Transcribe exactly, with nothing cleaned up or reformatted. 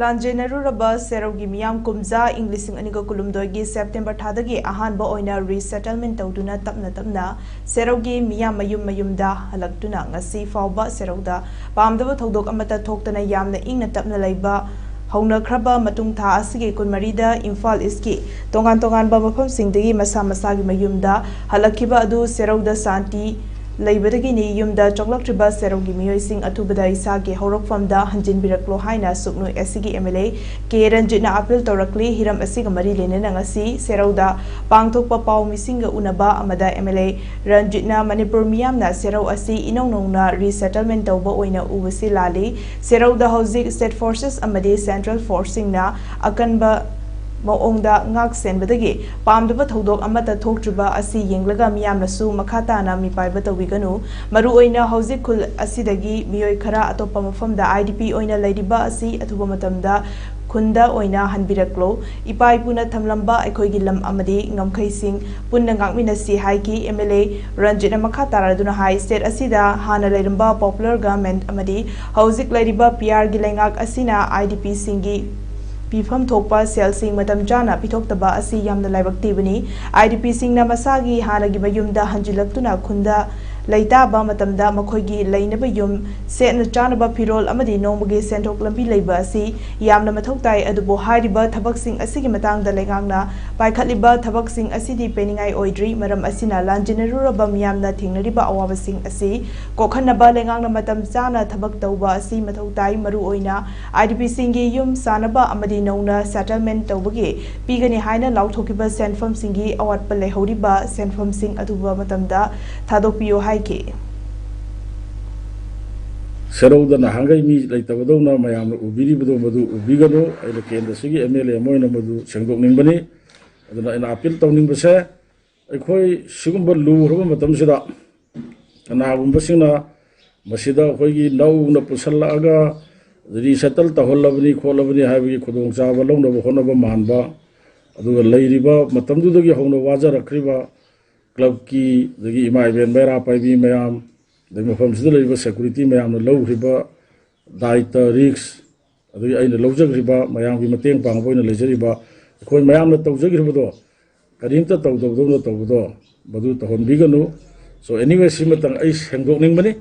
ꯂꯥꯟꯖꯦꯟꯅꯔꯨꯔꯕ ꯁꯦꯔꯧꯒꯤ ꯃꯤꯌꯥꯝ ꯀꯨꯝꯖꯥ ꯏꯪ ꯂꯤꯁꯤꯡ ꯑꯅꯤꯒ ꯀꯨꯟꯍꯨꯝꯗꯣꯏꯒꯤ ꯁꯦꯞꯇꯦꯝꯕꯔ ꯊꯥꯗꯒꯤ ꯑꯍꯥꯟꯕ ꯑꯣꯏꯅ ꯔꯤꯁꯦꯇꯜꯃꯦꯟ ꯇꯧꯗꯨꯅ ꯇꯞꯅ ꯇꯞꯅ ꯁꯦꯔꯧꯒꯤ ꯃꯤꯌꯥꯝ ꯃꯌꯨꯝ ꯃꯌꯨꯝꯗ ꯍꯜꯂꯛꯇꯨꯅ ꯉꯁꯤ ꯐꯥꯎꯕ ꯁꯦꯔꯧꯗ ꯄꯥꯝꯗꯕ ꯊꯧꯗꯣꯛ ꯑꯃꯠꯇ ꯊꯣꯛꯇꯅ ꯌꯥꯝꯅ ꯏꯪꯅ ꯇꯞꯅ ꯂꯩꯕ ꯍꯧꯅꯈ꯭ꯔꯕ ꯃꯇꯨꯡ, ꯊꯥ ꯑꯁꯤꯒꯤ ꯀꯨꯟꯃꯔꯤꯗ ꯏꯝꯐꯥꯜ ꯏꯁꯀꯤ ꯇꯣꯉꯥꯟ ꯇꯣꯉꯥꯟꯕ ꯃꯐꯝꯁꯤꯡꯗꯒꯤ ꯃꯁꯥ ꯃꯁꯥꯒꯤ ꯃꯌꯨꯝꯗ ꯍꯜꯂꯛꯈꯤꯕ ꯑꯗꯨ ꯁꯦꯔꯧꯗ ꯁꯥꯟꯇꯤ ꯂꯩꯕꯗꯒꯤꯅꯤ꯫ ꯌꯨꯝꯗ ꯆꯪꯂꯛꯇ꯭ꯔꯤꯕ ꯁꯦꯔꯧꯒꯤ ꯃꯤꯑꯣꯏꯁꯤꯡ ꯑꯊꯨꯕꯗ ꯏꯁꯥꯒꯤ ꯍꯧꯔꯛꯐꯝꯗ ꯍꯟꯖꯤꯟꯕꯤꯔꯛꯂꯣ ꯍꯥꯏꯅ ꯁꯨꯛꯅꯨ ꯑꯦꯁ ꯁꯤꯒꯤ ꯑꯦꯝ ꯑꯦꯜ ꯑꯦ ꯀꯦ ꯔꯟꯖꯤꯠꯅ ꯑꯥꯄꯤꯜ ꯇꯧꯔꯛꯂꯤ꯫ ꯍꯤꯔꯝ ꯑꯁꯤꯒ ꯃꯔꯤ ꯂꯩꯅꯅ ꯉꯁꯤ ꯁꯦꯔꯧꯗ ꯄꯥꯡꯊꯣꯛꯄ ꯄꯥꯎ ꯃꯤꯁꯤꯡꯒ ꯎꯅꯕ ꯑꯃꯗ ꯑꯦꯝ ꯑꯦꯜ ꯑꯦ ꯔꯟꯖꯤꯠꯅ ꯃꯅꯤꯄꯨꯔ ꯃꯤꯌꯥꯝꯅ ꯁꯦꯔꯧ ꯑꯁꯤ ꯏꯅꯧ ꯅꯧꯅ ꯔꯤꯁꯦꯇꯜꯃꯦꯟ ꯇꯧꯕ ꯑꯣꯏꯅ ꯎꯕꯁꯤ ꯂꯥꯜꯂꯤ꯫ ꯁꯦꯔꯧꯗ ꯍꯧꯖꯤꯛ ꯁ꯭ꯇꯦꯠ ꯐꯣꯔꯁꯦꯁ ꯑꯃꯗꯤ ꯁꯦꯟꯇ꯭ꯔꯦꯜ ꯐꯣꯔꯁꯁꯤꯡꯅ ꯑꯀꯟꯕ ꯃꯑꯣꯡꯗ ꯉꯥꯛ ꯁꯦꯟꯕꯗꯒꯤ ꯄꯥꯝꯗꯕ ꯊꯧꯗꯣꯛ ꯑꯃꯠꯇ ꯊꯣꯛꯇ꯭ꯔꯤꯕ ꯑꯁꯤ ꯌꯦꯡꯂꯒ ꯃꯤꯌꯥꯝꯅꯁꯨ ꯃꯈꯥ ꯇꯥꯅ ꯃꯤꯄꯥꯏꯕ ꯇꯧꯕꯤꯒꯅꯨ꯫ ꯃꯔꯨꯑꯣꯏꯅ ꯍꯧꯖꯤꯛ ꯈꯨꯜ ꯑꯁꯤꯗꯒꯤ ꯃꯤꯑꯣꯏ ꯈꯔ ꯑꯇꯣꯞꯄ ꯃꯐꯝꯗ ꯑꯥꯏ ꯗꯤ ꯄꯤ ꯑꯣꯏꯅ ꯂꯩꯔꯤꯕ ꯑꯁꯤ ꯑꯊꯨꯕ ꯃꯇꯝꯗ ꯈꯨꯟꯗ ꯑꯣꯏꯅ ꯍꯟꯕꯤꯔꯛꯂꯣ꯫ ꯏꯄꯥ ꯏꯄꯨꯅ ꯊꯝꯂꯝꯕ ꯑꯩꯈꯣꯏꯒꯤ ꯂꯝ ꯑꯃꯗꯤ ꯉꯝꯈꯩꯁꯤꯡ ꯄꯨꯟꯅ ꯉꯥꯛꯃꯤꯟꯅꯁꯤ ꯍꯥꯏꯈꯤ꯫ ꯑꯦꯝ ꯑꯦꯜ ꯑꯦ ꯔꯟꯖꯤꯠꯅ ꯃꯈꯥ ꯇꯥꯔꯗꯨꯅ ꯍꯥꯏ, ꯁ꯭ꯇꯦꯠ ꯑꯁꯤꯗ ꯍꯥꯟꯅ ꯂꯩꯔꯝꯕ ꯄꯣꯄꯨꯂꯔ ꯒꯚꯔꯟꯃꯦꯟꯠ ꯑꯃꯗꯤ ꯍꯧꯖꯤꯛ ꯂꯩꯔꯤꯕ ꯄꯤ ꯑꯥꯔꯒꯤ ꯂꯩꯉꯥꯛ ꯑꯁꯤꯅ ꯑꯥꯏ ꯗꯤ ꯄꯤꯁꯤꯡꯒꯤ ꯄꯤꯐꯝ ꯊꯣꯛꯄ ꯁꯦꯜꯁꯤꯡ ꯃꯇꯝ ꯆꯥꯅ ꯄꯤꯊꯣꯛꯇꯕ ꯑꯁꯤ ꯌꯥꯝꯅ ꯂꯥꯏꯕꯛ ꯊꯤꯕꯅꯤ꯫ ꯑꯥꯏ ꯗꯤ ꯄꯤꯁꯤꯡꯅ ꯃꯁꯥꯒꯤ ꯍꯥꯟꯅꯒꯤ ꯃꯌꯨꯝꯗ ꯍꯟꯖꯤꯜꯂꯛꯇꯨꯅ ꯈꯨꯟꯗ ꯂꯩꯇꯥꯕ ꯃꯇꯝꯗ ꯃꯈꯣꯏꯒꯤ ꯂꯩꯅꯕ ꯌꯨꯝ, ꯁꯦꯠꯅ ꯆꯥꯅꯕ ꯐꯤꯔꯣꯜ ꯑꯃꯗꯤ ꯅꯣꯡꯃꯒꯤ ꯁꯦꯟꯊꯣꯛ ꯂꯝꯕꯤ ꯂꯩꯕ ꯑꯁꯤ ꯌꯥꯝꯅ ꯃꯊꯧ ꯇꯥꯏ꯫ ꯑꯗꯨꯕꯨ ꯍꯥꯏꯔꯤꯕ ꯊꯕꯛꯁꯤꯡ ꯑꯁꯤꯒꯤ ꯃꯇꯥꯡꯗ ꯂꯩꯉꯥꯛꯅ ꯄꯥꯏꯈꯠꯂꯤꯕ ꯊꯕꯛꯁꯤꯡ ꯑꯁꯤꯗꯤ ꯄꯦꯟꯅꯤꯡꯉꯥꯏ ꯑꯣꯏꯗ꯭ꯔꯤ꯫ ꯃꯔꯝ ꯑꯁꯤꯅ ꯂꯥꯟꯖꯦꯟꯅꯔꯨꯔꯕ ꯃꯤꯌꯥꯝꯅ ꯊꯦꯡꯅꯔꯤꯕ ꯑꯋꯥꯕꯁꯤꯡ ꯑꯁꯤ ꯀꯣꯛꯍꯟꯅꯕ ꯂꯩꯉꯥꯛꯅ ꯃꯇꯝ ꯆꯥꯅ ꯊꯕꯛ ꯇꯧꯕ ꯑꯁꯤ ꯃꯊꯧ ꯇꯥꯏ꯫ ꯃꯔꯨꯑꯣꯏꯅ ꯑꯥꯏ ꯗꯤ ꯄꯤꯁꯤꯡꯒꯤ ꯌꯨꯝ ꯁꯥꯅꯕ ꯑꯃꯗꯤ ꯅꯧꯅ ꯁꯦꯇꯜꯃꯦꯟ ꯇꯧꯕꯒꯤ ꯄꯤꯒꯅꯤ ꯍꯥꯏꯅ ꯂꯥꯎꯊꯣꯛꯈꯤꯕ ꯁꯦꯟꯐꯝꯁꯤꯡꯒꯤ ꯑꯋꯥꯠꯄ ꯂꯩꯍꯧꯔꯤꯕ ꯁꯦꯟꯐꯝꯁꯤꯡ ꯑꯊꯨꯕ ꯃꯇꯝꯗ ꯊꯥꯗꯣꯛꯄꯤꯌꯨ ꯍꯥꯏꯈꯤ꯫ ꯁꯦꯔꯧꯗ ꯅꯍꯥꯟꯈꯩ ꯃꯤ ꯂꯩꯇꯕꯗꯧꯅ ꯃꯌꯥꯝꯅ ꯎꯕꯤꯔꯤꯕꯗꯣ ꯃꯗꯨ ꯎꯕꯤꯒꯅꯨ꯫ ꯑꯩꯅ ꯀꯦꯟꯗ꯭ꯔꯁꯤꯒꯤ ꯑꯦꯝ ꯑꯦꯜ ꯑꯦ ꯑꯃ ꯑꯣꯏꯅ ꯃꯗꯨ ꯁꯦꯡꯗꯣꯛꯅꯤꯡꯕꯅꯤ꯫ ꯑꯗꯨꯅ ꯑꯩꯅ ꯑꯥꯄꯤꯜ ꯇꯧꯅꯤꯡꯕꯁꯦ, ꯑꯩꯈꯣꯏ ꯁꯤꯒꯨꯝꯕ ꯂꯨꯈ꯭ꯔꯕ ꯃꯇꯝꯁꯤꯗ ꯀꯅꯥꯒꯨꯝꯕꯁꯤꯡꯅ ꯃꯁꯤꯗ ꯑꯩꯈꯣꯏꯒꯤ ꯅꯧꯅ ꯄꯨꯁꯜꯂꯛꯑꯒ ꯔꯤꯁꯦꯇꯜ ꯇꯧꯍꯜꯂꯕꯅꯤ ꯈꯣꯠꯂꯕꯅꯤ ꯍꯥꯏꯕꯒꯤ ꯈꯨꯗꯣꯡꯆꯥꯕ ꯂꯧꯅꯕ ꯍꯣꯠꯅꯕ ꯃꯥꯟꯕ, ꯑꯗꯨꯒ ꯂꯩꯔꯤꯕ ꯃꯇꯝꯗꯨꯗꯒꯤ ꯍꯧꯅ ꯋꯥꯖꯔꯛꯈ꯭ꯔꯤꯕ ꯀ꯭ꯂꯕꯀꯤ, ꯑꯗꯒꯤ ꯏꯃꯥ ꯏꯕꯦꯟ ꯃꯩꯔꯥ ꯄꯥꯏꯕꯤ ꯃꯌꯥꯝ, ꯑꯗꯒꯤ ꯃꯐꯝꯁꯤꯗ ꯂꯩꯔꯤꯕ ꯁꯦꯀꯨꯔꯤꯇꯤ ꯃꯌꯥꯝꯅ ꯂꯧꯈ꯭ꯔꯤꯕ ꯗꯥꯏꯇ, ꯔꯤꯛꯁ, ꯑꯗꯨꯒꯤ ꯑꯩꯅ ꯂꯧꯖꯈ꯭ꯔꯤꯕ, ꯃꯌꯥꯝꯒꯤ ꯃꯇꯦꯡ ꯄꯥꯡꯕ ꯑꯣꯏꯅ ꯂꯩꯖꯔꯤꯕ, ꯑꯩꯈꯣꯏ ꯃꯌꯥꯝꯅ ꯇꯧꯖꯈ꯭ꯔꯤꯕꯗꯣ ꯀꯔꯤꯝꯇ ꯇꯧꯗꯕꯗꯧꯅ ꯇꯧꯕꯗꯣ ꯃꯗꯨ ꯇꯧꯍꯟꯕꯤꯒꯅꯨ꯫ So anyway, ꯁꯤꯃꯇꯪ ꯑꯩ ꯁꯦꯡꯗꯣꯛꯅꯤꯡꯕꯅꯤ꯫